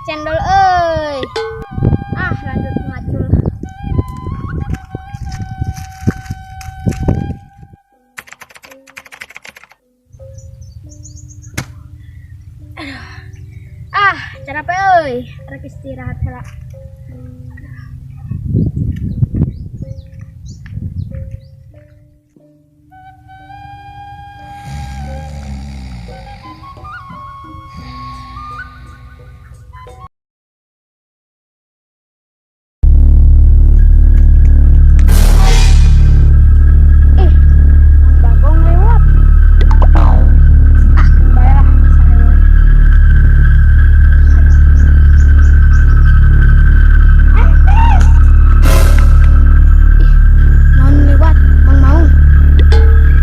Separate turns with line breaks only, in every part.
Cendol euy. Ah, lanjut ngacul. Aduh. Ah, capek euy. Rek istirahat heula. Ih, Mang Bagong lewat. Ah, bae lah, sarewa. Ih, naon lewat, Mang Maung. Mimpi.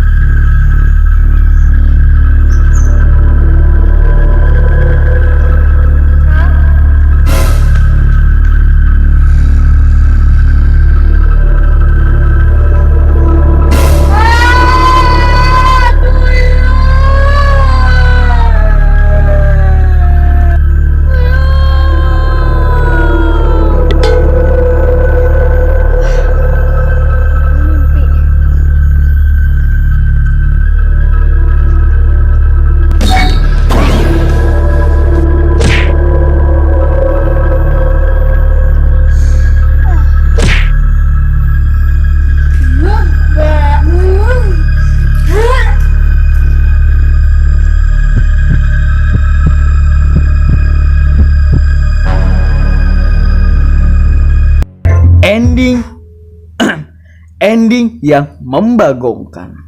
Ending, ending yang membagongkan.